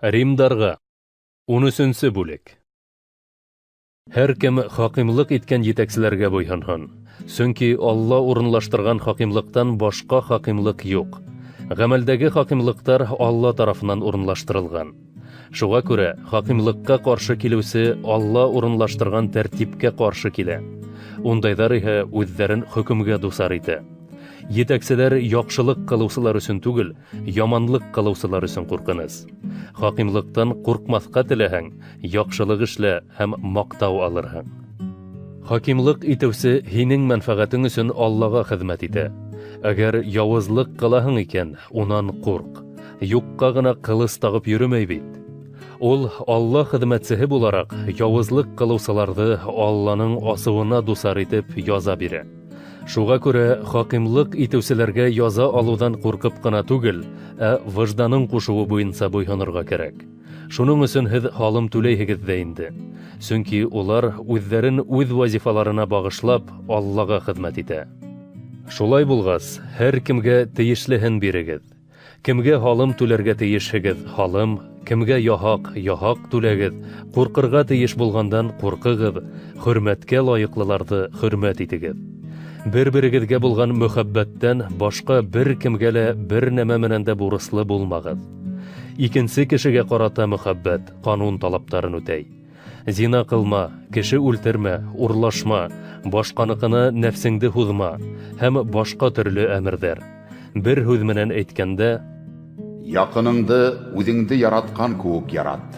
Римдарға. 13-нсе бүлек. Һәр кем хакимлык иткән етәкселәргә буйһонһон. Сөнки Алла урынлаштырган хакимлыктан башка хакимлык юк. Гамәлдәге хакимлыктар Алла тарафынан урынлаштырылган. Шуга күрә хакимлыкка каршы килүсе Алла урынлаштырган тәртипкә каршы килә. Ундайлар иһә үзләрен хөкемгә дусар итә. Етәкселәр яхшылык кылыусылар өчен түгел, яманлык кылыусылар өчен куркыныч. Хакимлыктан куркмаска теләһәң, яхшылык эшлә һәм мактау алырһың. Хакимлык итеүсе һинең мәнфәгатең өчен Аллага хезмәт итә. Әгәр явызлык кылаһың икән, унан курк. Юкка гына кылыс тагып йөрөмәй бит. Ул Алла хезмәтсеһе буларак явызлык кылыусыларҙы Алланың асыуына дусар итеп яза бирә. Шуға күрә хакимлык итеүселәргә яза алыуҙан ҡурҡып ҡына түгел, ә выжданың ҡушыуы буйынса буйһонорға кәрәк. Шуның өсөн һеҙ һалым түләйһегеҙ ҙә инде. Сөнки улар үҙҙәрен үҙ вазифаларына бағышлап Аллаға хеҙмәт итә. Шулай булғас, һәр кемгә тейешлеһен бирегеҙ. Кемгә һалым түләргә тейешһегеҙ – һалым, кемгә яһаҡ – яһаҡ түләгеҙ, ҡурҡырға тейеш булғандан ҡурҡығыҙ, хөрмәткә лайыҡлыларҙы хөрмәт итегеҙ. Бер-берегеҙгә булған мөхәббәттән башҡа бер кемгә лә бер нәмә менән дә бурыслы булмағыҙ. Икенсе кешегә ҡарата мөхәббәт ҡанун талаптарын үтәй. Зина ҡылма, кеше үлтермә, урлашма, башҡаныҡына нәфсеңде һуҙма һәм башҡа төрлө әмерҙәр. Бер һүҙ менән әйткәндә, Яҡыныңды үҙеңде яратҡан кеүек ярат.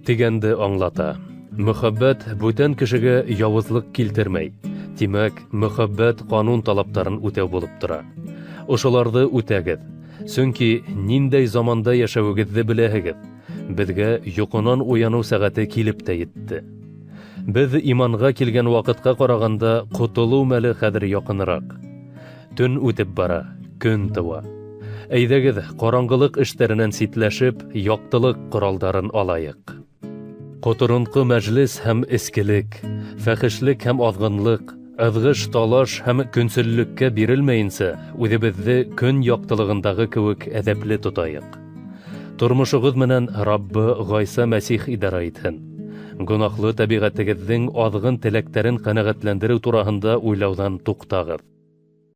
Тигәнде аңлата. Мөхәббәт бүтән кешегә яуызлыҡ килтермәй. Тимәк, мөхәббәт ҡанун талаптарын үтәү булып тора. Ошоларҙы үтәгеҙ. Сөнки ниндәй заманда йәшәүегеҙҙе беләһегеҙ. Беҙгә йоҡонан уяныу сәғәте килеп тә етте. Беҙ иманға килгән ваҡытҡа ҡарағанда ҡотолоу мәле хәҙер яҡыныраҡ. Төн үтеп бара, көн тыуа. Әйҙәгеҙ, ҡараңғылыҡ эштәренән ситләшеп, яҡтылыҡ ҡоралдарын алайыҡ. Ҡоторонҡо мәжлес һәм эскелек, фәхешлек һәм аҙғынлыҡ, ыҙғыш талаш һәм көнсөллөккә бирелмәйенсә, үҙебеҙҙе көн яҡтылығындағы кеүек әҙәпле тотайыҡ. Тормошоғоҙ менән Раббы Ғайса Мәсих идара итһен. Гонаһлы тәбиғәтегеҙҙең аҙғын теләктәрен ҡәнәғәтләндереү тураһында уйлауҙан туҡтағыҙ.